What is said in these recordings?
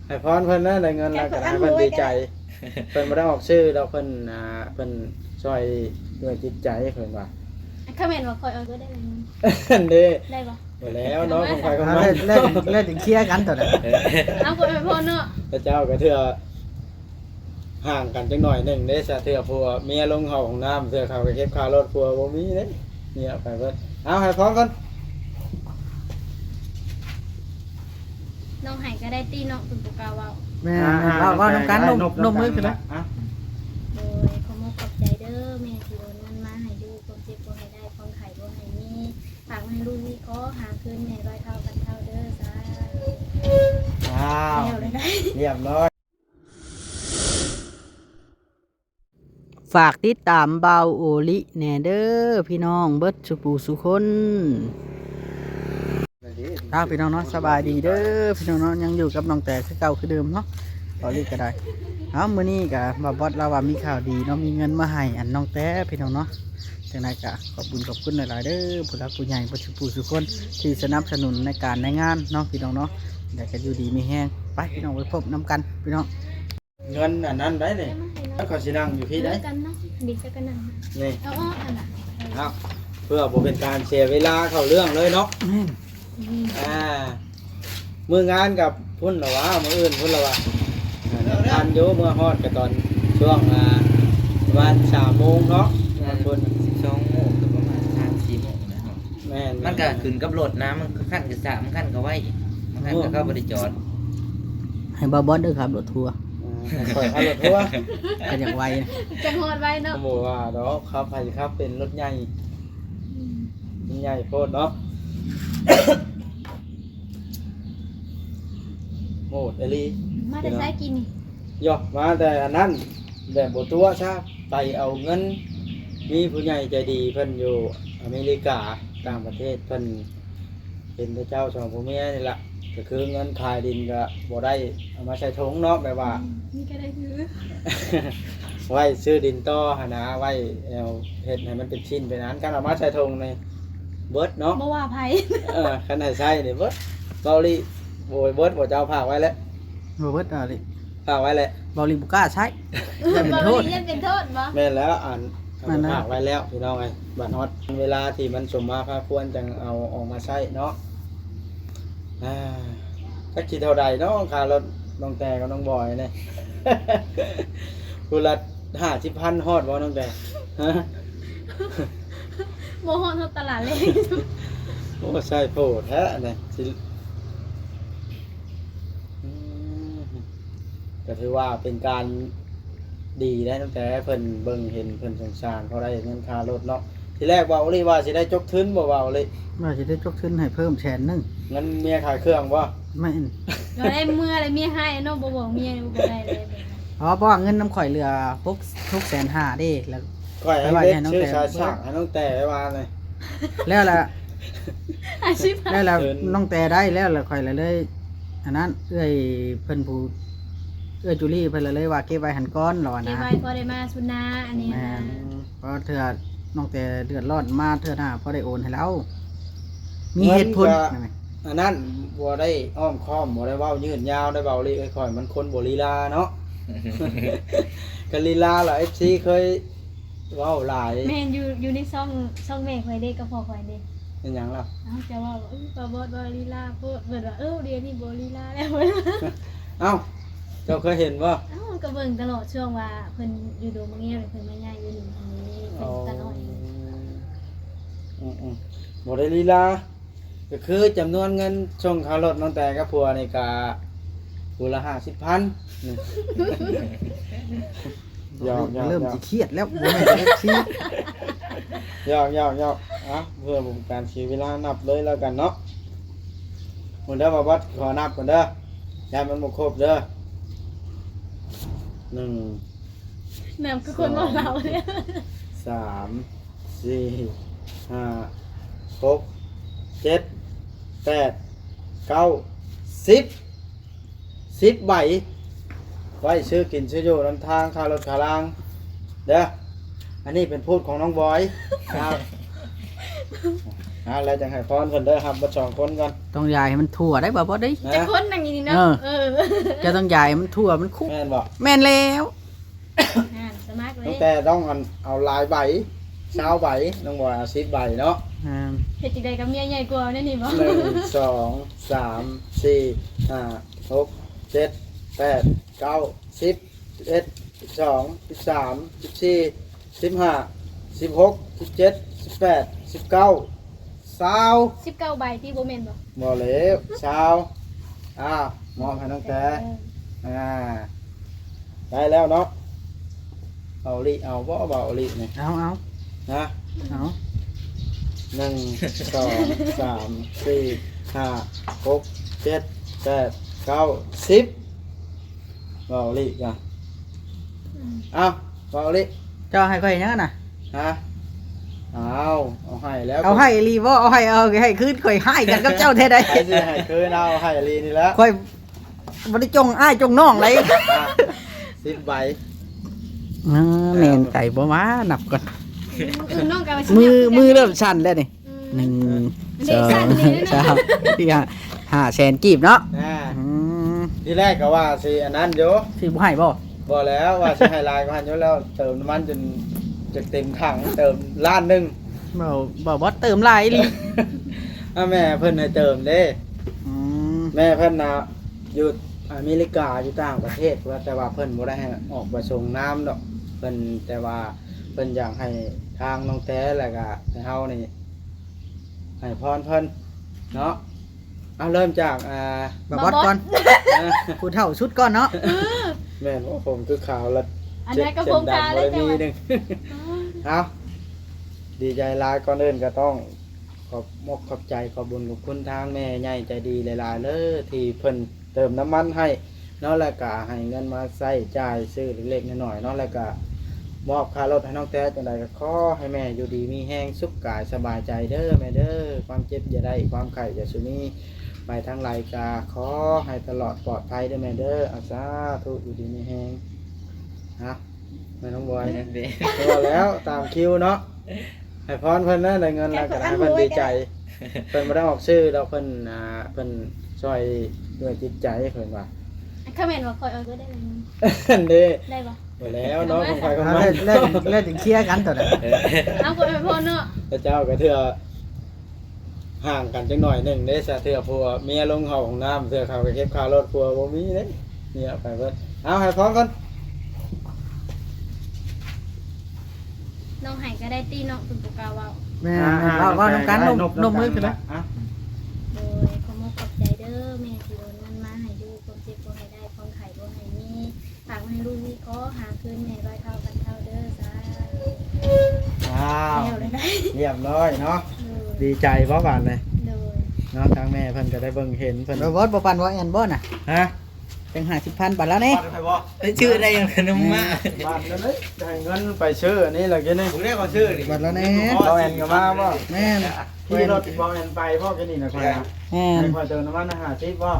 ໃຫ້ພອນເພິ່ນນະ ໄດ້ເງິນແລ້ວກໍໃຫ້ເພິ່ນດີໃຈ. ເພິ່ນບໍ່ໄດ້ອອກຊື່ດອກ ເພິ່ນ ອ່າ ເພິ່ນຊ່ອຍດ້ວຍຈິດໃຈເພິ່ນວ່າ. ຄອມເມັນວ່າຂ້ອຍອອກບໍ່ໄດ້ເງິນເດ້ ໄດ້ບໍ່? ບໍ່ແລ້ວເນາະ ຂອງໃຜຂອງມັນ ແລ້ວ ແລ້ວຈຶ່ງເຄຍກັນຕົວນັ້ນ. ເອົາ ອວຍພອນເນາະ ພະເຈົ້າກໍເທື່ອຫ່າງກັນຈັກໜ້ອຍໜຶ່ງເດ້ ສະເທື່ອຜົວເມຍລົງເຂົ້າຫ້ອງນ້ຳ ເທື່ອເຂົາໄປເກັບຄ່າລົດ ຜົວບໍ່ມີເດ້ ເມຍໄປເບິດ. ເອົາ ໃຫ້ພອນກ່ອນ. ນ້ອງໃຫ້ກໍໄດ້ຕິເນາະ ເພິ່ນບໍ່ກ້າເວົ້າ. ແມ່ນ ອ່າ ເວົ້າ ເວົ້ານຳກັນ ນົບ ນົບມືຂຶ້ນນະ. ອ່ະ ໂດຍ ຂໍຂອບໃຈເດີແມ່ທີ່ໂອນເງິນມາໃຫ້ຢູ່ ຄວາມເຈັບບໍ່ໃຫ້ໄດ້ ຄວາມໄຂ້ບໍ່ໃຫ້ມີ ຝາກມາໃຫ້ລູກມີຂໍ ຫາຄືນແມ່ຮ້ອຍເທົ່າພັນເທົ່າເດີ ສາທຸ. ອ້າວ ແລ້ວເລີຍໄດ໋ ຮຽບຮ້ອຍ. ຝາກຕິດຕາມບ່າວໂອລິແດ່ເດີພີ່ນ້ອງເບິດສູ່ຜູ້ສູ່ຄົນ. ອ້າວ ພີ່ນ້ອງເນາະ ສະບາຍດີເດີພີ່ນ້ອງເນາະ ຍັງຢູ່ກັບນ້ອງແຕ່ຄືເກົ່າຄືເດີມເນາະ ເວົ້າອີກກໍໄດ້. ເອົ້າ ມື້ນີ້ກໍບ່າວບອດລາວວ່າມີຂ່າວດີເນາະ ມີເງິນມາໃຫ້ອັນນ້ອງແຕ່ພີ່ນ້ອງເນາະ. ຈັ່ງໃດກໍຂອບບຸນຂອບຄຸນຫຼາຍໆເດີ ຜູ້ຫຼັກຜູ້ໃຫຍ່ເບິດສູ່ຜູ້ສູ່ຄົນທີ່ສະໜັບສະໜູນໃນການໃນງານເນາະ ພີ່ນ້ອງເນາະ. ແລ້ວກໍຢູ່ດີມີແຮງ ໄປພີ່ນ້ອງ ໄປພົບນຳກັນພີ່ນ້ອງ. ເງິນອັນນັ້ນໄດ໋ນີ້ ຂ້ອຍຊິນັ່ງຢູ່ພີ້ໄດ໋. ນີ້ ເອົາອອກຫັ້ນນະ ເອົາ ເພື່ອບໍ່ເປັນການເສຍເວລາ ເຂົ້າເລື່ອງເລີຍເນາະ. ອືມ ອ່າ ມື້ງານກັບພຸ້ນລະຫວາ ມື້ອື່ນພຸ້ນລະຫວາ. ທັນຢູ່ ເມື່ອຮອດກໍຕອນຊ່ວງ ອ່າ ປະມານສາມໂມງເນາະ ງານພຸ້ນ ສິບສອງໂມງ ກໍປະມານສາມສີ່ໂມງ. ແມ່ນ ມັນກໍຂຶ້ນກັບລົດນະ ບາງຄັນກໍຊ້າ ບາງຄັນກໍໄວ ບາງຄັນກໍເຂົາບໍ່ໄດ້ຈອດ. ໃຫ້ບ່າວບອດເດີຂັບລົດທົວ ເອີ ຂ້ອຍຂັບລົດທົວ ຄັນຢາກໄວ ຈັ່ງຮອດໄວເນາະ. ບໍ່ວ່າດອກ ຂັບໃຜຂັບເປັນລົດໃຫຍ່ ອືມ ມັນໃຫຍ່ໂພດເນາະ ໂຫດອີ່ຫຼີ. ມາແຕ່ໃສກິນນີ້? ຢອກ ມາແຕ່ອັນນັ້ນ ແບບບໍ່ຕົວະຊະ ໄປເອົາເງິນ. ມີຜູ້ໃຫຍ່ໃຈດີເພິ່ນຢູ່ອາເມລິກາ ຕ່າງປະເທດ ເພິ່ນເຫັນແຕ່ເຈົ້າສອງຜົວເມຍນີ້ລະ ກໍຄືເງິນຂາຍດິນກໍບໍ່ໄດ້ເອົາມາໃສ່ຖົງເນາະ ແບບວ່າ ອືມ ນີ້ກໍໄດ້ຄື ໄວ້ຊື້ດິນຕໍ່ຫັ້ນນະ ໄວ້ເອົາເຮັດໃຫ້ມັນເປັນຊິ້ນເປັນອັນ ຄັນເອົາມາໃສ່ຖົງນີ້ເບິດເນາະ ບໍ່ວ່າໃຜ. ເອີ ຄັນໃຫ້ໃຊ້ນີ້ເບິດ. ເບົາລີ ໂອ້ຍ ເບິດບໍ່ ເຈົ້າຝາກໄວ້ແລ້ວ ບໍ່ເບິດ ເອົາລີ ຝາກໄວ້ແຫຼະ ເບົາລີບໍ່ກ້າໃຊ້ ຢ້ານເປັນໂທດ ຢ້ານເປັນໂທດບໍ່? ແມ່ນແລ້ວ ອັນ ແມ່ນແລ້ວ ຝາກໄວ້ແລ້ວພີ່ນ້ອງເອີຍ ບັດຮອດເວລາທີ່ມັນສົມມາພາຄວນ ຈັ່ງເອົາອອກມາໃຊ້ເນາະ. ອ່າ ຈັກຊິເທົ່າໃດເນາະ ຄ່າລົດນ້ອງແຕ່ກັບນ້ອງບອຍນີ້ ຜູ້ລະຫ້າສິບພັນ ຮອດບໍ່ນ້ອງແຕ່? ຮະ ບໍ່ຮອດ ຮອດຕະຫຼາດແລງ. ໂອ້ ໃຊ້ໂພດແທ້ນີ້ ຊິ ອືມ ກໍຖືວ່າເປັນການດີໄດ໋ ຕັ້ງແຕ່ເພິ່ນເບິ່ງເຫັນ ເພິ່ນສົງສານ ເພາະໄດ້ເງິນຄ່າລົດເນາະ. ທີແລກເວົ້າອີ່ຫຼີວ່າຊິໄດ້ຈົກທຶນບໍ່ ເວົ້າອີ່ຫຼີ ວ່າຊິໄດ້ຈົກທຶນໃຫ້ເພີ່ມແສນໜຶ່ງ. ເງິນເມຍຂາຍເຄື່ອງບໍ່? ແມ່ນ ກໍໄດ້ເມື່ອແລ້ວເມຍໃຫ້ເນາະ ບໍ່ບອກເມຍບໍ່ໄດ້ເລີຍ. ອໍ ເພາະວ່າເງິນນຳຂ້ອຍເຫຼືອຫົກ ຫົກແສນຫ້າເດ້ ແລ້ວຂ້ອຍໃຫ້ເດັກຊື້ສາຍສາກໃຫ້ນ້ອງແຕ່ໄວ້ວ່ານີ້ ແລ້ວລະ ອາຊີບ ແລ້ວລະ ເອີ ນ້ອງແຕ່ໄດ້ແລ້ວລະ ຂ້ອຍລະເລີຍ ອັນນັ້ນ ເອື້ອຍເພິ່ນຜູ້ ເອື້ອຍຈູລີເພິ່ນລະເລີຍວ່າເກັບໄວ້ຫັ້ນກ່ອນລະວ່ານະ ເກັບໄວ້ພໍໄດ້ມາຊຸນາ ອັນນີ້ນະ. ແມ່ນ ເພາະເທື່ອນ້ອງແຕ່ເດືອດຮ້ອນມາເທື່ອໜ້າພໍໄດ້ໂອນໃຫ້ລາວ ມີເຫດຜົນ ເງິນກໍ ອັນນັ້ນ ບໍ່ໄດ້ອ້ອມຄ້ອມ ບໍ່ໄດ້ເວົ້າຍືດຍາວໄດ້ ເບົາລີເອີຍ ຂ້ອຍມັນຄົນບໍ່ລີລາເນາະ ຄັນລີລາລະ ເອັຟຊີ ເຄີຍ ເວົ້າຫຼາຍ. ແມ່ນ ຢູ່ ຢູ່ໃນຊ່ອງ ຊ່ອງແມ່ຂ້ອຍເດ້ກັບພໍ່ຂ້ອຍເດ້. ເປັນຫຍັງລະ? ເອົ້າ ເຈົ້າເວົ້າວ່າ ເອີ ປາບອດວ່າລີລາໂພດ ເພິ່ນວ່າ ເອີ ດຽວນີ້ບໍ່ລີລາແລ້ວ. ເອົ້າ ເຈົ້າເຄີຍເຫັນບໍ່? ເອົ້າ ກໍເບິ່ງຕະຫຼອດ ຊ່ວງວ່າເພິ່ນຢູ່ດົງມະງຽວ ເພິ່ນມາຍ້າຍຢູ່ນີ້ຫັ້ນເດ້ ເພິ່ນຕານ້ອຍ. ອໍ ອືມໆ ບໍ່ໄດ້ລີລາ. ກໍຄືຈຳນວນເງິນສົ່ງຄ່າລົດນ້ອງແຕ່ກັບຜົວນີ້ກະຜູ້ລະຫ້າສິບພັນ. ຫຍອກໆໆ ເລີ່ມຊິຄຽດແລ້ວ ບໍ່ແມ່ນເອັຟຊີ. ຫຍອກໆໆ ເອົາ ເພື່ອບໍ່ເປັນການເສຍເວລາ ນັບເລີຍແລ້ວກັນເນາະ. ເບິ່ງເດີ ບ່າວບອດ ຂໍນັບກ່ອນເດີ ຢ້ານມັນບໍ່ຄົບເດີ. ໜຶ່ງ ນຳຄືຄົນເວົ້າລາວເລີຍ ສອງ ສາມ ສີ່ ຫ້າ ຫົກ ເຈັດ ແປດ ເກົ້າ ສິບ ສິບໃບ ໄວ້ຊື້ກິນຊື້ຢູ່ນຳທາງ ຄ່າລົດຄ່າລາງເດີ. ອັນນີ້ເປັນພູດຂອງນ້ອງບອຍ. ອ້າວ ອ່າ ແລ້ວຈັ່ງໃຫ້ພອນເພິ່ນເດີ ຮັບເບິດສອງຄົນກ່ອນ. ຕ້ອງຢາຍໃຫ້ມັນທົ່ວໄດ໋ ບໍ່ ບໍ່ໄດ້ ນະ ຈັກຄົນນັ່ງຢູ່ນີ້ເນາະ. ເອີ ເອີ ເຈົ້າຕ້ອງຢາຍໃຫ້ມັນທົ່ວ ມັນຄຸ ແມ່ນບໍ່? ແມ່ນແລ້ວ. ອ່າ ສະໝັກເລີຍ. ຕັ້ງແຕ່ຕ້ອງອັນ ເອົາຫຼາຍໃບ ຊາວໃບ ນ້ອງບອຍເອົາສິບໃບເນາະ. ອ່າ ເຮັດຈັ່ງໃດກັບເມຍໃຫຍ່ກວ່າແນວນີ້ບໍ່? ໜຶ່ງ ສອງ ສາມ ສີ່ ຫ້າ ຫົກ ເຈັດ ແປດ ເກົ້າ ສິບ ສິບເອັດ ສິບສອງ ສິບສາມ ສິບສີ່ ສິບຫ້າ ສິບຫົກ ສິບເຈັດ ສິບແປດ ສິບເກົ້າ ຊາວ ສິບເກົ້າໃບຕິ ບໍ່ແມ່ນບໍ່? ບໍ່ແລ້ວ ຊາວ. ອ້າວ ມອບໃຫ້ນ້ອງແຕ. ເອີ ອ່າ ໄດ້ແລ້ວເນາະ. ເບົາອີຫຼີເອົາບໍ່ ເບົາອີຫຼີນີ້? ເອົາ ເອົາ ນະ ເອົາ ໜຶ່ງ ສອງ ສາມ ສີ່ ຫ້າ ຫົກ ເຈັດ ແປດ ເກົ້າ ສິບ. ເບົາອີຫຼີກະ ອືມ ເອົ້າ ເບົາອີຫຼີ ເຈົ້າໃຫ້ຂ້ອຍຫຍັງນະ? ຮະ? ອ້າວ ເອົາໃຫ້ແລ້ວ. ເອົາໃຫ້ອີຫຼີບໍ່? ເອົາໃຫ້ ເອົາໃຫ້ຄືນ. ຂ້ອຍຮ້າຍກັນກັບເຈົ້າແທ້ໃດ໋. ໃຜຊິໃຫ້ຄືນ? ເອົາໃຫ້ອີຫຼີນີ້ແຫຼະ. ຂ້ອຍບໍ່ໄດ້ຈົ່ງອ້າຍຈົ່ງນ້ອງໃດ໋. ອ່ະ ສິບໃບ. ອ່າ ແມ່ນໃຈບໍ່ວ່າ ນັບກ່ອນ. ອືມ ອືມ ນ້ອງກໍວ່າຊິ ມື ມືເລີ່ມສັ່ນແລ້ວນີ້. ອືມ ໜຶ່ງ ເອີ ສອງ ສາມ ສີ່ ຫ້າ ຫ້າແສນກີບເນາະ. ອ່າ ອືມ ທີແລກກໍວ່າຊິອັນນັ້ນຢູ່ ຊິບໍ່ໃຫ້ບໍ່? ບໍ່ແລ້ວ ວ່າຊິໃຫ້ຫຼາຍກວ່າຫັ້ນຢູ່ແລ້ວ ເຕີມນ້ຳມັນຈົນຈະເຕັມຖັງ ເຕີມລ້ານໜຶ່ງ. ເວົ້າ ເວົ້າບໍ່ເຕີມຫຼາຍອີ່ຫຼີ. ອ່າ ແມ່ເພິ່ນໃຫ້ເຕີມເດ້. ອືມ ແມ່ເພິ່ນນະຢູ່ອາເມລິກາ ຢູ່ຕ່າງປະເທດ ແຕ່ວ່າເພິ່ນບໍ່ໄດ້ໃຫ້ອອກໄປສົ່ງນ້ຳດອກ ເພິ່ນ ແຕ່ວ່າເພິ່ນຢາກໃຫ້ທາງນ້ອງແຕ ແລ້ວກະໃຫ້ເຮົານີ້ ໃຫ້ພອນເພິ່ນເນາະ. ເອົາ ເລີ່ມຈາກ ອ່າ ບ່າວບອດກ່ອນ. ອ່າ ຜູ້ເຖົ້າສຸດກ່ອນເນາະ. ເອີ ແມ່ນບໍ່? ຜົມຄືຂາວລະ ອັນນັ້ນກໍຜົມຂາວແລ້ວ ເຈັບເສັ້ນດຳບໍ່ໄດ້ມີໜຶ່ງ. ເອີ ເອົາ ດີໃຈຫຼາຍ. ກ່ອນອື່ນກໍຕ້ອງຂອບມົກຂອບໃຈ ຂອບບຸນຂອບຄຸນທາງແມ່ໃຫຍ່ໃຈດີຫຼາຍໆເລີຍ ທີ່ເພິ່ນ ເຕີມນ້ຳມັນໃຫ້ເນາະ ແລ້ວກະໃຫ້ເງິນມາໃຊ້ຈ່າຍຊື້ເລັກໆນ້ອຍໆເນາະ ແລ້ວກະມອບຄ່າລົດໃຫ້ນ້ອງແຕ. ຈັ່ງໃດກໍຂໍໃຫ້ແມ່ຢູ່ດີມີແຮງ ສຸກກາຍສະບາຍໃຈເດີແມ່ເດີ. ຄວາມເຈັບຢ່າໄດ້ ຄວາມໄຂ້ຢ່າສູ່ມີ ໄປທາງໃດກະຂໍໃຫ້ຕະຫຼອດປອດໄພເດີແມ່ເດີ. ອາ ສາທຸ ຢູ່ດີມີແຮງ. ຮະ ແມ່ນ້ອງບອຍ ແມ່ນເດ້ ເວົ້າແລ້ວຕາມຄິວເນາະ. ໃຫ້ພອນເພິ່ນນະ ໄດ້ເງິນແລ້ວກໍໃຫ້ເພິ່ນດີໃຈ. ເພິ່ນບໍ່ໄດ້ອອກຊື່ດອກ ເພິ່ນ ອ່າ ເພິ່ນຊ່ອຍດ້ວຍຈິດໃຈເພິ່ນວ່າ. ຄອມເມັນວ່າຂ້ອຍເອົາກໍໄດ້ເງິນ ອັນເດ້ ໄດ້ບໍ່? ບໍ່ແລ້ວເນາະ ຂອງໃຜຂອງມັນ ແລ້ວ ແລ້ວຈຶ່ງເຄຍກັນຕົວນັ້ນ. ເອົາ ຂ້ອຍໃຫ້ພອນເນາະ ພະເຈົ້າກໍເທື່ອ ຫ່າງກັນຈັກໜ້ອຍໜຶ່ງເດ້ ສະເທື່ອຜົວເມຍລົງເຂົ້າຫ້ອງນ້ຳ ເທື່ອເຂົາໄປເກັບຄ່າລົດຜົວບໍ່ມີເດ້ ເມຍໄປເບິດ. ເອົາ ໃຫ້ພອນກ່ອນ. ນ້ອງໃຫ້ກໍໄດ້ຕິເນາະ ເພິ່ນບໍ່ກ້າເວົ້າ. ແມ່ນ ອ່າ ເວົ້າ ເວົ້ານຳກັນ ນົບ ນົບມືຂຶ້ນນະ. ອ່ະ ໂດຍ ຂໍຂອບໃຈເດີແມ່ ທີ່ໂອນເງິນມາໃຫ້ຢູ່ ຄວາມເຈັບບໍ່ໃຫ້ໄດ້ ຄວາມໄຂ້ບໍ່ໃຫ້ມີ. ຝາກມາໃຫ້ລູກນີ້ ຂໍຫາຄືນແມ່ຮ້ອຍເທົ່າພັນເທົ່າເດີ ສາທຸ. ອ້າວ ແລ້ວເລີຍນະ ຮຽບຮ້ອຍເນາະ. ໂດຍ ດີໃຈບໍ່ບາດນີ້? ໂດຍ ເນາະ ທາງແມ່ເພິ່ນກໍໄດ້ເບິ່ງເຫັນເພິ່ນ. ບໍ່ ບໍ່ ບໍ່ປັ່ນບໍ່ແອນບໍ່ນະ? ຮະ? ຈັ່ງຫ້າສິບພັນບາດແລ້ວນີ້. ບາດໄປບໍ່? ໄດ້ຊື່ໄດ້ຫຍັງນຳມາ. ບາດແລ້ວເລີຍ ໄດ້ເງິນໄປຊື້ອັນນີ້ລະກິນນີ້. ຜູ້ໃດກໍຊື້ນີ້ ບາດແລ້ວນີ້. ບໍ່ແອນກໍມາບໍ່? ແມ່ນ. ຂີ່ລົດບໍ່ແມ່ນໄປບໍ່ ແຄ່ນີ້ນະຂ້ອຍນະ. ແມ່ນ ໃຫ້ຂ້ອຍເຕີມນ້ຳມັນຫ້າສິບບໍ່?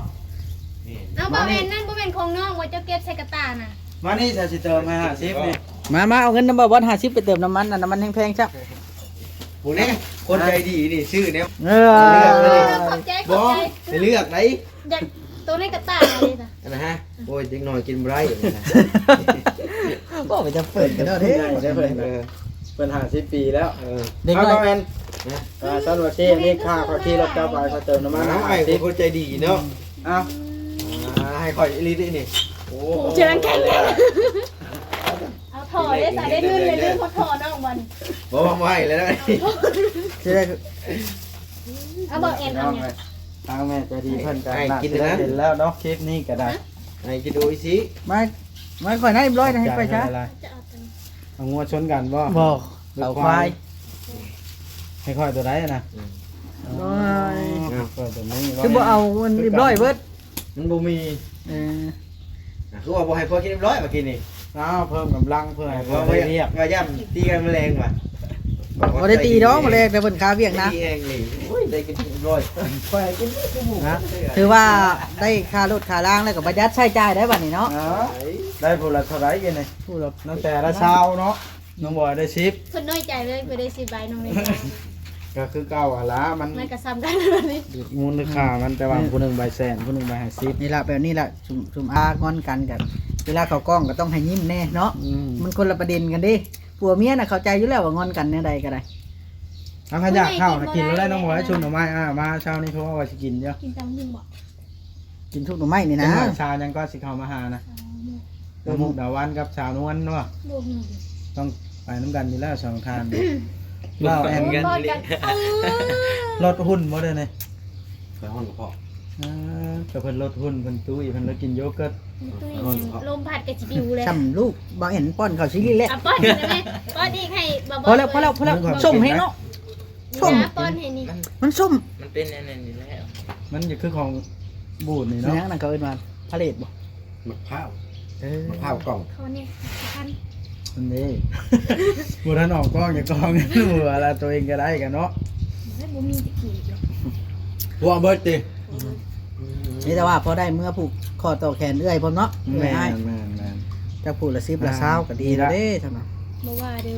ເອົາ ບໍ່ແມ່ນ ນັ້ນບໍ່ແມ່ນຂອງນ້ອງບໍ່ ເຈົ້າເກັບໃສ່ກະຕ່ານະ. ມານີ້ ຊິເຕີມໃຫ້ຫ້າສິບນີ້. ມາ ມາເອົາເງິນນຳບ່າວບອດຫ້າສິບ ໄປເຕີມນ້ຳມັນ ອັນນ້ຳມັນແພງໆຊະ. ຜູ້ນີ້ຄົນໃຈດີນີ້ຊື້ແນວ. ເອີ ຂອບໃຈ ຂອບໃຈ. ບໍ່ ໄປເລືອກໄດ໋. ຢາກໂຕໃນກະຕ່ານີ້ນະ ອັນນະຮະ. ໂອ້ຍ ເດັກນ້ອຍກິນບໍ່ໄດ້. ບໍ່ ໄປຈະເປີດກັນເນາະເດ້. ເອີ ເພິ່ນຫ້າສິບປີແລ້ວ. ເອີ ເດັກນ້ອຍ ເອົາ ແມ່ນ ເອີ ຊັ້ນວ່າຊີ້ ນີ້ຄ່າຂ້ອຍຂີ່ລົດກັບໄປ ຂ້ອຍເຕີມນ້ຳມັນຫ້າສິບ. ໂອ້ຍ ຄົນໃຈດີເນາະ. ເອົາ ອ່າ ໃຫ້ຂ້ອຍອີ່ຫຼີຕິນີ້. ໂອ້ ເຈີກັນ. ເອົາທໍ່ເດ້ ສາວໄດ້ເງິນເລີຍ ລືມພໍທໍ່ນ້ອງບໍ່ນີ້. ບໍ່ ບໍ່ໃຫ້ແລ້ວ. ຊິໄດ້ ເອົາ ບໍ່ແອນເອົາຫຍັງ. ທາງແມ່ໃຈດີເພິ່ນກໍ ໃຫ້ກິນ ໜ້າຊິໄດ້ເຫັນແລ້ວເນາະ ຄລິບນີ້ກໍໄດ້. ໃຫ້ກິນໂອອິຊິ. ມາ ມາຂ້ອຍນະ ຮຽບຮ້ອຍນະ ໃຫ້ຂ້ອຍຊະ. ເອົາງົວຊົນກັນບໍ່? ບໍ່ ເອົາຄວາຍ. ໃຫ້ຂ້ອຍຕົວໃດນະ? ໂອ້ຍ ຂ້ອຍຕົວນີ້. ຄືບໍ່ເອົາອັນຮຽບຮ້ອຍເບິດ? ມັນບໍ່ມີ. ເອີ ຄືວ່າບໍ່ໃຫ້ພວກກິນຮຽບຮ້ອຍເມື່ອກີ້ນີ້. ອ້າວ ເພີ່ມກຳລັງເພື່ອໃຫ້ພວກໄດ້ວຽກ. ວ່າຢ້ານຕີກັນມື້ແລງວ່າ. ບໍ່ໄດ້ຕີດອກມື້ແລງ ແຕ່ເພິ່ນຄາວຽກນະ. ຕີແຮງນີ້ ໂອ້ຍ ໄດ້ກິນຮຽບຮ້ອຍ. ຂ້ອຍໃຫ້ກິນທຸກມື້ນະ. ຖືວ່າໄດ້ຄ່າລົດຄ່າລາງ ແລ້ວກໍປະຢັດໃຊ້ຈ່າຍໄດ້ບັດນີ້ເນາະ. ເອີ ໄດ້ຜູ້ລະເທົ່າໃດກິນນີ້? ຜູ້ລະ ນ້ອງແຕລະຊາວເນາະ. ນ້ອງບອຍໄດ້ສິບ. ເພິ່ນນ້ອຍໃຈເລີຍ ເພິ່ນໄດ້ສິບໃບ ນ້ອງໄດ້ຊາວ. ກໍຄືເກົ່າຫັ້ນລະ ມັນ ມັນກໍສ່ຳກັນນີ້ ມູນຄ່າມັນ ແຕ່ວ່າ ອືມ ຜູ້ໜຶ່ງໃບແສນ ຜູ້ໜຶ່ງໃບຫ້າສິບ ນີ້ລະ ແບບນີ້ລະ ຊຸມ ຊຸມອາງອນກັນກັນ ເວລາເຂົ້າກ້ອງກໍຕ້ອງໃຫ້ຍິ້ມແດ່ເນາະ ອືມ ມັນຄົນລະປະເດັນກັນເດ້ ຜົວເມຍນະເຂົ້າໃຈຢູ່ແລ້ວວ່າງອນກັນແນວໃດກໍໄດ້ ຖ້າຢາກເຂົ້ານະກິນໂລດແຫຼະ ນ້ອງບອຍ ຊຸມໜໍ່ໄມ້ ອາ ມາເຊົ້ານີ້ ເພາະວ່າວ່າຊິກິນຢູ່ ກິນຕຳຫຸ່ງບໍ່? ກິນຊຸບໜໍ່ໄມ້ນີ້ນະ ຈັກໜ້ອຍສາວຫຍັງກໍຊິເຂົ້າມາຫານະ ສາວມຸກດາວັນກັບສາວນວນເນາະ ບໍ່ຮູ້ ຕ້ອງໄປນຳກັນຢູ່ແລ້ວສອງທ່ານ ເວົ້າແອນ ໂອ້ຍ ເອີ ລົດຫຸ່ນບໍ່ເດ້ນີ້ ໄປຮ້ອນກະເພາະ ເອີ ກໍເພິ່ນລົດຫຸ່ນ ເພິ່ນຕຸ້ຍ ເພິ່ນລະກິນໂຢເກີດ ຕຸ້ຍ ລົມພັດກໍຊິປິວແລ້ວ ຊ່ຳລູກ ບໍ່ເຫັນປ້ອນເຂົ້າຊີຣີແລ້ວ ອ່ະ ປ້ອນອີກໄດ້ໄໝ? ປ້ອນອີກໃຫ້ບໍ່ ພໍແລ້ວ ພໍແລ້ວ ພໍແລ້ວ ສົ້ມແຮງເນາະ ສົ້ມ ຢ່າປ້ອນໃຫ້ນີ້ ມັນສົ້ມ ມັນເປັນອັນນັ້ນຢູ່ແລ້ວ ມັນຈະຄືຂອງບູດນີ້ເນາະ ຫຍັງນັ້ນເຂົາເອີ້ນວ່າພາເລດບໍ່? ໝາກພ້າວ ເອີ ໝາກພ້າວກ່ອງ ເຂົານີ້ຄັນ ອັນນີ້ ບໍ່ທັນອອກກ້ອງ ຢ່າກ້ອງ ບໍ່ວ່າລະ ຕົວເອງກໍໄດ້ກັນເນາະ ບໍ່ມີຕະກີ້ ຫົວເບິດຕິ ມີແຕ່ວ່າພໍໄດ້ເມືອຜູກຂໍ້ຕໍ່ແຂນເອື້ອຍພ້ອມເນາະ ເອື້ອຍອ້າຍ ແມ່ນໆໆ ຈັກຜູ້ລະສິບລະຊາວກໍດີແລ້ວເດ້ ທັງນັ້ນ ບໍ່ວ່າເດີ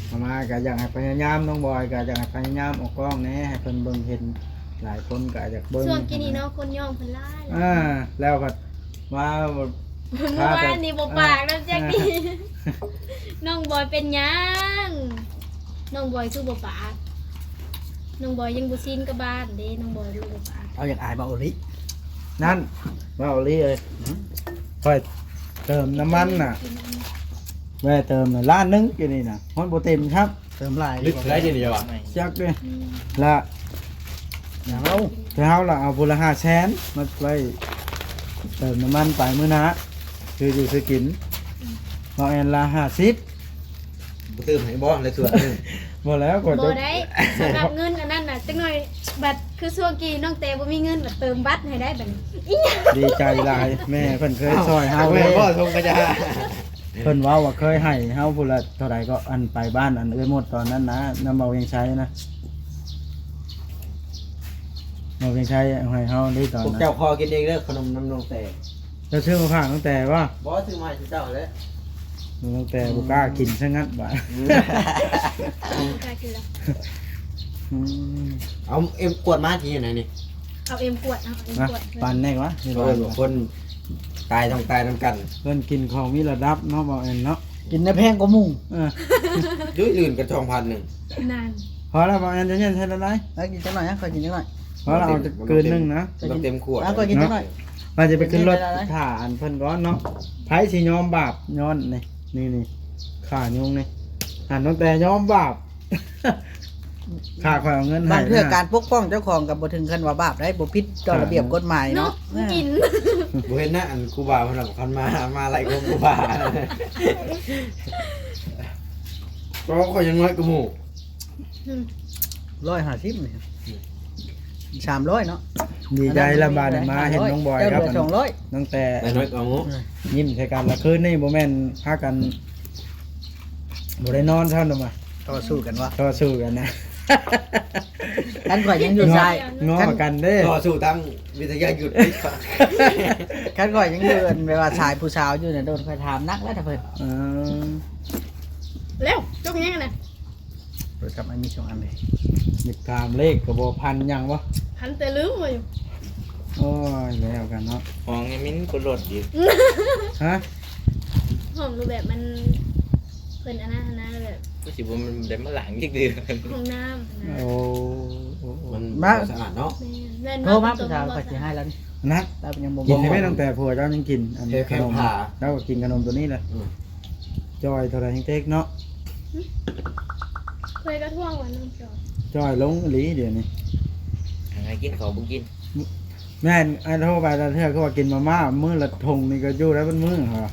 ເອົາມາກໍຢາກໃຫ້ພະຍາຍາມ ນ້ອງບອຍກໍຢາກໃຫ້ພະຍາຍາມອອກກ້ອງແດ່ ໃຫ້ເພິ່ນເບິ່ງເຫັນ ຫຼາຍຄົນກໍຢາກເບິ່ງ ຊ່ວງກີ້ນີ້ເນາະ ຄົນຍ້ອງເພິ່ນຫຼາຍ ອ່າ ແລ້ວກໍວ່າ ມື້ວານນີ້ບໍ່ປາກນຳຈັກນີ້ ນ້ອງບອຍເປັນຫຍັງ? ນ້ອງບອຍຄືບໍ່ປາກ? ນ້ອງບອຍຍັງບໍ່ຊິນກັບບ້ານເດ້ ນ້ອງບອຍເລີຍບໍ່ປາກ ເອົາ ຢາກອາຍບ່າວໂອລິ ນັ້ນ ບ່າວໂອລິເອີຍ ຂ້ອຍເຕີມນ້ຳມັນນະ ແວ່ເຕີມນະ ລ້ານໜຶ່ງ ຢູ່ນີ້ນະ ຮອດບໍ່ເຕັມຊ້ຳ ເຕີມຫຼາຍ ລຶກຫຼາຍເດ ນີ້ວ່າ ຈັກເດ້ ອືມ ລະ ເຮົາ ແຕ່ເຮົາລະເອົາຜູ້ລະຫ້າແສນ ມາໄວ້ເຕີມນ້ຳມັນໄປມື້ໜ້າ ຊື້ຢູ່ຊື້ກິນ ອືມ ເຮົາແອນລະຫ້າສິບ ບໍ່ຕື່ມໃຫ້ບໍ່ ໃນສ່ວນໜຶ່ງ ບໍ່ແລ້ວ ບໍ່ໄດ້ ສຳລັບເງິນອັນນັ້ນນະ ຈັກໜ້ອຍ ບັດຄືຊ່ວງກີ້ນ້ອງແຕບໍ່ມີເງິນ ບັດເຕີມບັດໃຫ້ໄດ້ບັດນີ້ ດີໃຈຫຼາຍ ແມ່ເພິ່ນເຄີຍຊ່ອຍເຮົາເດ້ ບໍ່ ຊົງກະຢາ ເພິ່ນເວົ້າວ່າເຄີຍໃຫ້ເຮົາພຸ້ນລະເທົ່າໃດກໍ ອັນໄປບ້ານອັນເອື້ອຍມົດຕອນນັ້ນນະ ນຳເບົາວຽງໄຊນະ ເບົາວຽງໄຊໃຫ້ເຮົາເດ້ຕອນນັ້ນ ພວກເຈົ້າຂໍກິນເອງເດີ ຂະໜົມນຳນ້ອງແຕ ເຈົ້າຊື້ມາຝາກນ້ອງແຕບໍ່? ບໍ່ ຊື້ມາໃຫ້ເຈົ້າແຫຼະ ນ້ອງແຕບໍ່ກ້າກິນຊະງັດບາດ ອືມ ບໍ່ກ້າກິນລະ ອືມ ເອົາເອັມກວດມາທີ່ໄຫນນີ້ ເອົາເອັມກວດ ເອົາເອັມກວດ ມາ ປັນແດ່ວະ ເພິ່ນວ່າຄົນ ຕາຍຕ້ອງຕາຍນຳກັນ ເພິ່ນກິນຂອງມີລະດັບເນາະ ບໍ່ແອນເນາະ ກິນໄດ້ແພງກວ່າໝູ່ ເອີ ຢູ່ອື່ນກໍສອງພັນໜຶ່ງ ນັ້ນ ພໍແລ້ວ ບໍ່ແອນ ຈະເຢັນໃສ່ລະລາຍ ເອີ ກິນຈັກໜ້ອຍນະ ຂ້ອຍກິນຈັກໜ້ອຍ ພໍແລ້ວ ເອົາຈັກກືນໜຶ່ງນະ ບໍ່ເຕັມຂວດ ເອົາ ຂ້ອຍກິນຈັກໜ້ອຍ ວ່າຈະໄປຂຶ້ນລົດຖ້າອັນເພິ່ນກ່ອນເນາະ ໃຜຊິຍອມບາບຍ້ອນນີ້ ນີ້ໆ ຂ້າຍຸງນີ້ ອັນນ້ອງແຕຍອມບາບ ຂ້າຂ້ອຍເອົາເງິນໃຫ້ ບາງເທື່ອການປົກປ້ອງເຈົ້າຂອງກໍບໍ່ເຖິງຂັ້ນວ່າບາບໃດ ບໍ່ຜິດຕໍ່ລະບຽບກົດໝາຍເນາະ ກິນ ບໍ່ເຫັນນະ ອັນຄູບາເພິ່ນວ່າຄັນມາ ມາໄລ່ຂອງຄູບາ ກໍຂ້ອຍຍັງນ້ອຍກວ່າໝູ່ ອືມ ຮ້ອຍຫ້າສິບນີ້ ສາມຮ້ອຍເນາະ ດີໃຈລະບາດນີ້ມາເຫັນນ້ອງບອຍກັບ ເຈົ້າເຫຼືອສອງຮ້ອຍ ນ້ອງແຕ ໄດ້ນ້ອຍກວ່າໝູ່ ອືມ ຍິ້ມໃສ່ກັນລະ ຄືນນີ້ບໍ່ແມ່ນພາກັນ ບໍ່ໄດ້ນອນຊ້ຳນຳວ່າ ຕໍ່ສູ້ກັນວະ ຕໍ່ສູ້ກັນນະ ຄັນຂ້ອຍຍັງຢູ່ສາຍ ງໍກັນເດ້ ຕໍ່ສູ້ທາງວິທະຍາຍຸດ ຄັນຂ້ອຍຍັງຢູ່ແບບວ່າສາຍຜູ້ສາວຢູ່ນະ ໂດນຂ້ອຍຖາມໜັກແລ້ວຖ້າເພິ່ນ ເອີ ແລ້ວຈົກຫຍັງນະ ໂທລະສັບມັນມີສອງອັນເດ້ ຢາກຖາມເລກກໍບໍ່ພັນຫຍັງວະ ພັນແຕ່ລືມວ່າຢູ່ ໂອ້ຍ ແລ້ວກັນເນາະ ຫ້ອງຍັງມີກົນລົດອີກ ຮະ ຫ້ອງຮູບແບບມັນ ເພິ່ນອັນນັ້ນຫັ້ນນະ ແບບ ຄືຊິບໍ່ແມ່ນໄດ້ມາລ້າງຈັກເທື່ອ ຫ້ອງນ້ຳຫັ້ນນະ ໂອ້ ໂອ້ ໂອ້ ມັນ ມາ ບໍ່ສະອາດເນາະ ແມ່ນ ໂທມາຜູ້ສາວຂ້ອຍຊິໃຫ້ລະນີ້ ນະ ລາວຍັງບໍ່ ກິນໃຫ້ແມ່ ຕັ້ງແຕ່ຜົວເຈົ້າຍັງກິນ ອັນ ແຖມ ຂະໜົມ ພາ ລາວກໍກິນຂະໜົມຕົວນີ້ແຫຼະ ອືມ ຈ່ອຍເທົ່າໃດແຮງເຕັກເນາະ ເຄີຍກະທວງວ່ານ້ອງຈ່ອຍ ຈ່ອຍລົງອີ່ຫຼີດຽວນີ້ ໃຫ້ກິນເຂົ້າບໍ່ກິນ ແມ່ນ ໄອ້ໂທໄປແຕ່ເທື່ອຄືວ່າກິນມາມ່າມື້ລະຖົງນີ້ກໍຢູ່ໄດ້ເບິດມື້ຫັ້ນວ່າ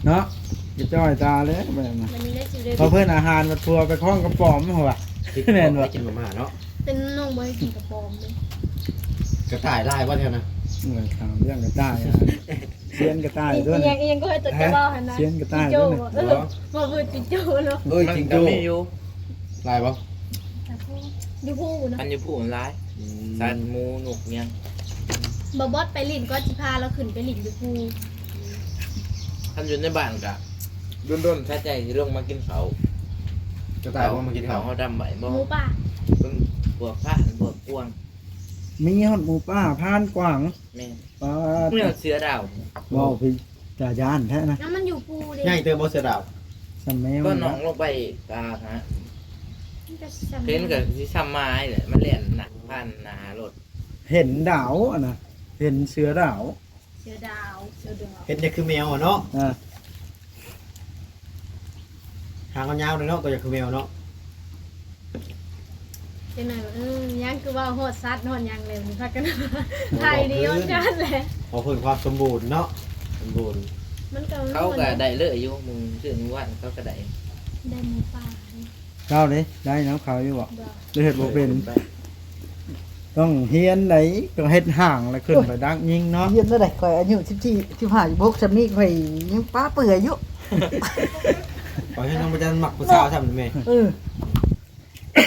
ເນາະ ກະຈ່ອຍຕາເລີຍແບບນັ້ນ ບັດນີ້ໄດ້ຊິໄດ້ ເພາະເພິ່ນອາຫານບັດຜົວໄປຄ້ອງກະປອມຫັ້ນວ່າ ແມ່ນບໍ່ ກິນມາມ່າເນາະ ເປັນນ້ອງບໍ່ໃຫ້ກິນກະປອມເດ້ ກະຕ່າຍຫຼາຍບໍ່ແຖວນັ້ນ ໂອ້ຍ ຖາມເລື່ອງກະຕ່າຍ ຊຽນກະຕ່າຍຕົວ ອີ່ຫຍັງ ອີ່ຫຍັງກໍໃຫ້ຕົວເຈົ້າເວົ້າຫັ້ນນະ ຊຽນກະຕ່າຍຕົວ ເອີ ບໍ່ເບີດຈິງໂຈ້ເນາະ ເອີຍ ຈິງໂຈ້ ມັນກໍມີຢູ່ ຫຼາຍບໍ່? ຢູ່ພູເນາະ ອັນຢູ່ພູມັນຫຼາຍ ອືມ ສັດ ໝູ ນົກ ຫຍັງ ບໍ່ບອດໄປຫຼິ້ນ ກໍຊິພາລາວຂຶ້ນໄປຫຼິ້ນຢູ່ພູ ຄັນຢູ່ໃນບ້ານກະດົນໆ ສະໃຈຊິລົງມາກິນເຂົ້າ ກະຕ່າຍລົງມາກິນເຂົ້າ ເຮົາດຳໄວ້ບໍ່ ໝູປ່າ ເບິ່ງ ບວກພານ ບວກກວາງ ມີຮອດໝູປ່າ ພານ ກວາງ ແມ່ນ ປາດ ມີຮອດເສືອດາວ ເວົ້າເປັນຕາຢ້ານແທ້ນະ ແລ້ວມັນຢູ່ພູເດ້ ໃຫຍ່ເຕີບບໍ່ເສືອດາວ ສ່ຳແມວ ກໍນ້ອງລົງໄປກາຫາ ມັນກໍຊິສ່ຳ ເຫັນກໍຊິສ່ຳໝາແຫຼະ ມັນແລ່ນນະ ຜ່ານໜ້າລົດ ເຫັນດາວຫັ້ນນະ ເຫັນເສືອດາວ. ເສືອດາວ ເສືອດາວ ເຫັນຢາກຄືແມວຫັ້ນເນາະ ອ່າ ຫາງຍາວໆເລີຍເນາະ ຕົວຢາກຄືແມວເນາະ ຈັ່ງນັ້ນ ເອີ ຍັງຄືວ່າຮອດສັດຮອດຫຍັງແລ້ວນີ້ ພາກັນຖ່າຍດີຮອດກັນແຫຼະ ເວົ້າເຖິງຄວາມສົມບູນເນາະ ສົມບູນ ມັນກໍ ເຂົາກໍໄດ້ເລີຍຢູ່ ມື້ຄືນມື້ວານເຂົາກໍໄດ້ ໄດ້ໝູປ່າ ເຈົ້າເດ້ ໄດ້ນຳເຂົາຢູ່ບໍ່? ບໍ່ ຫຼືເຮັດບໍ່ເປັນ? ຕ້ອງຮຽນໃດ໋ ຕ້ອງເຮັດຫ້າງແລ້ວຂຶ້ນໄປດັກຍິງເນາະ ຮຽນແນວໃດ? ຂ້ອຍອາຍຸສິບສີ່ ສິບຫ້າ ສິບຫົກ ຊ່ຳນີ້ຂ້ອຍຍັງປາເປືອຢູ່ ຂ້ອຍຍັງບໍ່ທັນມັກຜູ້ສາວຊ່ຳນີ້ແມ່ ເອີ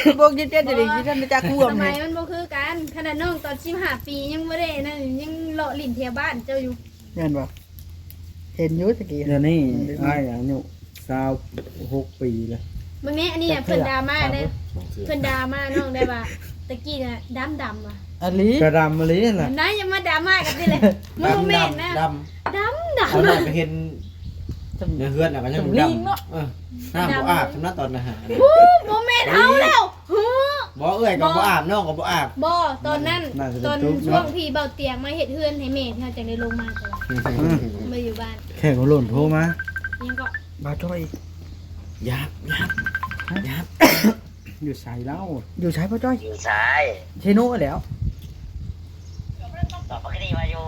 ສິບຫົກ ສິບເຈັດ ຈະໄດ້ ຊິທັນໄດ້ຈັກຄວບ ສະໄໝມັນບໍ່ຄືກັນ ຂະໜາດນ້ອງຕອນສິບຫ້າປີຍັງບໍ່ໄດ້ນັ້ນ ຍັງເລາະຫຼິ້ນແຖວບ້ານເຈົ້າຢູ່ ແມ່ນບໍ່? ເຫັນຢູ່ຕະກີ້ ດຽວນີ້ ອືມ ອ້າຍອາຍຸຊາວຫົກປີແລ້ວ ເບິ່ງແນ່ ອັນນີ້ ເພິ່ນດຣາມາເດ້ ເພິ່ນດຣາມານ້ອງໄດ້ວ່າ ຕະກີ້ນະ ດຳໆ ວ່າ ອີ່ຫຼີ ກະດຳອີ່ຫຼີຫັ້ນລະ ນາຍຢ່າມາດຣາມາກັນຕິເລີຍ ມັນບໍ່ແມ່ນນະ ດຳ ດຳ ດຳ ເອົາໜ້າໄປເຫັນໃນເຮືອນນະ ກໍຍັງດຳ ເອີ ນ້ຳບໍ່ອາບຊ່ຳນະຕອນນະຫາ ໂອ້ ບໍ່ແມ່ນເຮົາແລ້ວ ບໍ່ ເອື້ອຍກໍບໍ່ອາບ ນ້ອງກໍບໍ່ອາບ ບໍ່ ຕອນນັ້ນ ຕອນຊ່ວງທີ່ເບົາຕຽງມາເຮັດເຮືອນໃຫ້ແມ່ ເຮົາຈັ່ງໄດ້ລົງມາ ອືມ ມາຢູ່ບ້ານ ແຂກໂລ້ນໂທມາ ອີ່ຫຍັງເກາະ ບ່າວຈ້ອຍ ຢາບ ຢາບ ຢາບ ຢູ່ໃສລາວ ຢູ່ໃສບ່າວຈ້ອຍ? ຢູ່ໃສ? ເຊໂນແຫຼ້ວ ຕອນປະກະຕິວ່າຢູ່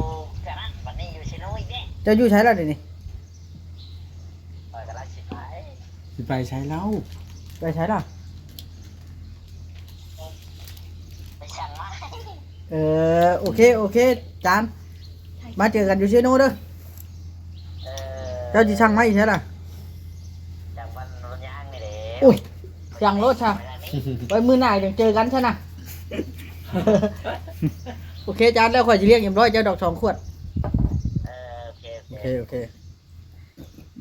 ກະນັ້ນ ບັດນີ້ຢູ່ເຊໂນອີກເດ້ ເຈົ້າຢູ່ໃສລະດຽວນີ້? ຂ້ອຍກຳລັງຊິໄປ ຊິໄປໃສລາວ? ໄປໃສລະ? ໄປສັ່ງມາ ເອີ ໂອເຄ ໂອເຄ ຈານ ມາເຈີກັນຢູ່ເຊໂນເດີ ເອີ ເຈົ້າຊິສັ່ງມາອີກໃສລະ? ສັ່ງມັນລົດຍາງນີ້ແຫຼະ ໂອ້ຍ ສັ່ງໂລດຊະ ໄວ້ມື້ໜ້າຈັ່ງເຈີກັນຊະນະ ໂອເຄ ຈານ ແລ້ວຂ້ອຍຊິລ້ຽງເອັມຮ້ອຍເຈົ້າດອກສອງຂວດ ເອີ ໂອເຄ ໂອເຄ ໂອເຄ ໂອເ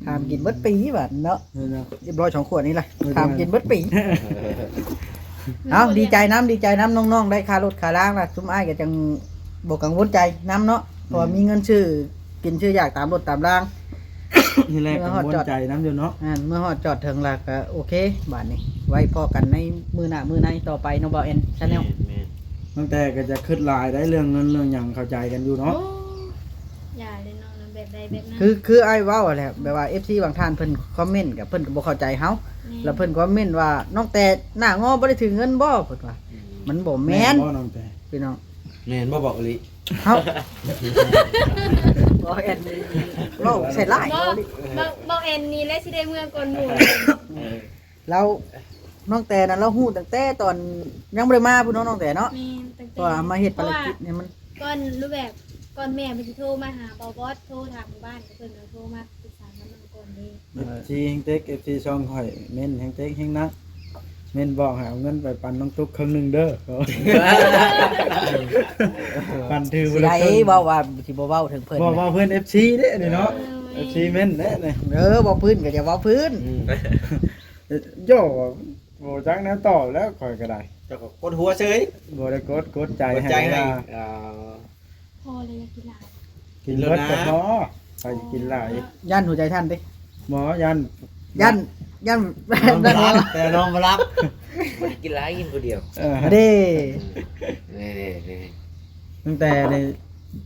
ຄ. ຖາມກິນເບິດປີບາດເນາະ ເອີເນາະ ຮຽບຮ້ອຍສອງຂວດນີ້ລະ ເອີ ຖາມກິນເບິດປີ ເອີ ເອົາ ດີໃຈນຳ ດີໃຈນຳນ້ອງໆ ໄດ້ຄ່າລົດຄ່າລາງລະ ຊຸມອ້າຍກໍຈັ່ງບໍ່ກັງວົນໃຈນຳເນາະ ເພາະວ່າ ອືມ ມີເງິນຊື້ກິນຊື້ຢາກຕາມລົດຕາມລາງ ນີ້ແຫຼະ ເມື່ອຮອດຈອດ ກັງວົນໃຈນຳຢູ່ເນາະ ແມ່ນ ເມື່ອຮອດຈອດເຖິງລະກໍໂອເຄ ບາດນີ້ ໄວ້ພໍ້ກັນໃນມື້ໜ້າມື້ໃນຕໍ່ໄປເນາະ ບ່າວແອນ ແຊນແນວ ແມ່ນໆ ຕັ້ງແຕ່ກໍຈະຄິດຫຼາຍໄດ໋ ເລື່ອງເງິນເລື່ອງຫຍັງ ເຂົ້າໃຈກັນຢູ່ເນາະ ໂອ້ ຢ່າເລີຍເນາະ ແບບໃດແບບນັ້ນ ຄື ຄືອ້າຍເວົ້າຫັ້ນແຫຼະ ແບບວ່າເອັຟຊີບາງທ່ານເພິ່ນຄອມເມັນກໍ ເພິ່ນກໍບໍ່ເຂົ້າໃຈເຮົາ ແມ່ນ ແລ້ວເພິ່ນຄອມເມັນວ່າ ນ້ອງແຕໜ້າງໍບໍ່ໄດ້ຖືເງິນບໍ່ ເພິ່ນວ່າ ອືມ ມັນບໍ່ແມ່ນ ແມ່ນບໍ່ນ້ອງແຕ ພີ່ນ້ອງ ແມ່ນບໍ່ ເວົ້າອີ່ຫຼີ ເຮົາ ບໍ່ແອນນີ້ເວົ້າໃສ່ຮ້າຍ ບໍ່ ບໍ່ ບໍ່ແອນນີ້ແຫຼະຊິໄດ້ເມືອກ່ອນໝູ່ ເອີ ແລ້ວນ້ອງແຕນະ ລາວຮູ້ຕັ້ງແຕ່ຕອນຍັງບໍ່ໄດ້ມາພຸ້ນເນາະ ນ້ອງແຕເນາະ ແມ່ນ ຕັ້ງແຕ່ ເພາະວ່າມາເຮັດພາລະກິດໃຫ້ມັນ ກ່ອນ ຫຼືແບບ ກ່ອນແມ່ເພິ່ນຊິໂທມາຫາບ່າວບອດ ໂທຖາມຢູ່ບ້ານ ເພິ່ນກໍໂທມາປຶກສາກັບນ້ອງກ່ອນເດ້ ເອີ ເອັຟຊີແຮງເຕັກ ເອັຟຊີຊ່ອງຂ້ອຍ ເມັນແຮງເຕັກແຮງໜັກ ເມັນບອກໃຫ້ເອົາເງິນໄປປັນນ້ອງຕຸກເຄິ່ງໜຶ່ງເດີ ປັນຖື ຊິໄດ້ເວົ້າວ່າຊິບໍ່ເວົ້າເຖິງເພິ່ນ ບໍ່ເວົ້າເພິ່ນ ເອັຟຊີເດ້ນີ້ເນາະ ເອີ ເອັຟຊີເມັນເດ້ນີ້ ເອີ ເວົ້າພື້ນກໍຢ່າເວົ້າພື້ນ ອືມ ໂຢ ບໍ່ຈັກແນວຕອບແລ້ວຂ້ອຍກໍໄດ້ ເຈົ້າກໍກົດຫົວເສີຍ ບໍ່ໄດ້ກົດ ກົດໃຈ ກົດໃຈໃຫ້ ໃຫ້ ເອີ ພໍແລ້ວ ຢາກກິນຫຼາຍ ກິນເບິດກໍພໍ ໃຜຊິກິນຫຼາຍ ຢ້ານຫົວໃຈສັ່ນຕິ ບໍ່ ຢ້ານ ຢ້ານ ຢ້ານ ນອນບໍ່ຫຼັບ ແຕ່ນອນບໍ່ຫຼັບ ບໍ່ໄດ້ກິນຫຼາຍ ກິນຜູ້ດຽວ ເອີ ເດ້ ນີ້ໆໆ ຕັ້ງແຕ່ໄດ້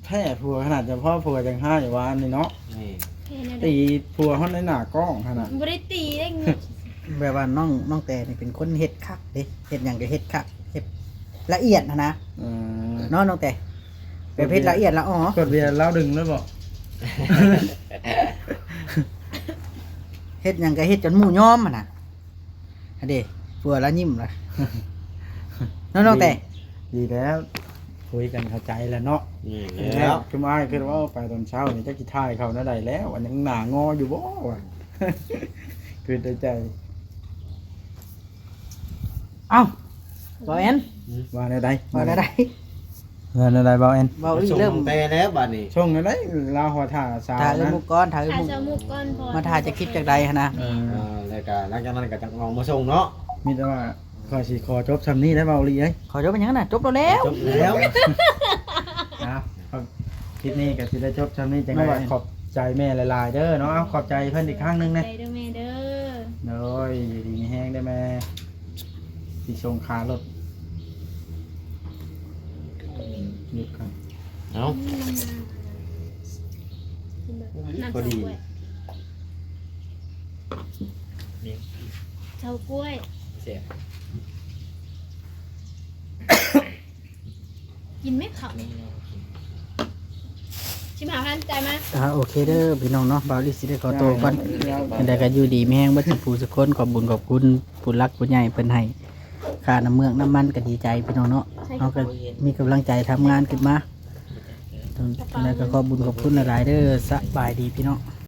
ແທ້ຜົວຂະໜາດ ຈະພໍ້ຜົວຈັ່ງຮ້າຍຫວານນີ້ເນາະ ນີ້ ແທ້ແນວໃດ ຕີຜົວຮອດໃນໜ້າກ້ອງຫັ້ນນະ ບໍ່ໄດ້ຕີເດ້ ແບບວ່ານ້ອງ ນ້ອງແຕນີ້ເປັນຄົນເຮັດຄັກເດ້ ເຮັດຫຍັງກໍເຮັດຄັກ ເຮັດລະອຽດຫັ້ນນະ ເອີ ເນາະ ນ້ອງແຕ ແບບເຮັດລະອຽດລະອໍ ກວດເບຍລາວດຶງເລີຍບໍ່ ເຮັດຫຍັງກໍເຮັດຈົນໝູ່ຍອມຫັ້ນນະ ຫັ້ນເດ້ ຜົວລາວຍິ້ມລະ ເນາະ ນ້ອງແຕ ດີ ດີແລ້ວ ຄຸຍກັນເຂົ້າໃຈແລ້ວເນາະ ນີ້ແລ້ວ ຄືອ້າຍຄິດວ່າໄປຕອນເຊົ້ານີ້ ຈັກຊິຖ່າຍເຂົາແນວໃດແລ້ວ ອັນຍັງໜ້າງໍຢູ່ບໍ່ວະ ຄິດໃນໃຈ ເອົ້າ ບ່າວແອນ ອືມ ວ່າແນວໃດ ວ່າແນວໃດ ວ່າແນວໃດບ່າວແອນ ເວົ້າອີກ ສົ່ງ ເລີ່ມ ແຕ່ແລ້ວບາດນີ້ ສົ່ງແນວໃດ ລາວຫົວຖ້າສາວ ຖ້າເອື້ອຍ ນະ ມຸກກ່ອນ ຖ້າເອື້ອຍ ຖ້າ ມຸກ ສາວມຸກກ່ອນ ເພາະວ່າ ມາຖ່າຍຈາກຄລິບຈາກໃດຫັ້ນນະ ເອີ ເອີ ແລ້ວກໍຫຼັງຈາກນັ້ນກໍຈັກອອກມາສົ່ງເນາະ ມີແຕ່ວ່າ ຂ້ອຍຊິຂໍຈົບຊ່ຳນີ້ແລ້ວ ເວົ້າອີ່ຫຼີເອີຍ. ຂໍຈົບເປັນຫຍັງນະ? ຈົບແລ້ວແລ້ວ ເອົາ ຄລິບນີ້ກໍຊິໄດ້ຈົບຊ່ຳນີ້. ຈັ່ງໃດ ແມ່ນ ຂອບໃຈແມ່ຫຼາຍໆເດີເນາະ. ເອົາ ຂອບໃຈເພິ່ນອີກຄັ້ງໜຶ່ງແນ່. ຂອບໃຈເດີແມ່ເດີ. ໂດຍ ຢູ່ດີມີແຮງເດີແມ່. ຊິສົ່ງຄ່າລົດ. ຢຸດກ່ອນ. ເອົາ ອືມ ນ້ຳ ນ້ຳ ພໍດີ ເຊົາກ້ວຍ ນີ້ ເຊົາກ້ວຍ ແຊບ ກິນໄໝເຂົ້າ ນີ້ເນາະ ຊິມາພັນໃຈມາ. ອ່າ ໂອເຄເດີພີ່ນ້ອງເນາະ, ບ່າວລີຊິໄດ້ຂໍໂຕກ່ອນ. ຈັ່ງໃດກໍຢູ່ດີມີແຮງເບິດສູ່ຜູ້ສູ່ຄົນ. ຂອບບຸນຂອບຄຸນຜູ້ຫຼັກຜູ້ໃຫຍ່ເພິ່ນໃຫ້ຄ່ານ້ຳເມືອກນ້ຳມັນ ກໍດີໃຈພີ່ນ້ອງເນາະ. ເຮົາກໍມີກຳລັງໃຈທຳງານຂຶ້ນມາ. ຈັ່ງໃດກໍຂອບບຸນຂອບຄຸນຫຼາຍໆເດີ. ສະບາຍດີພີ່ນ້ອງ.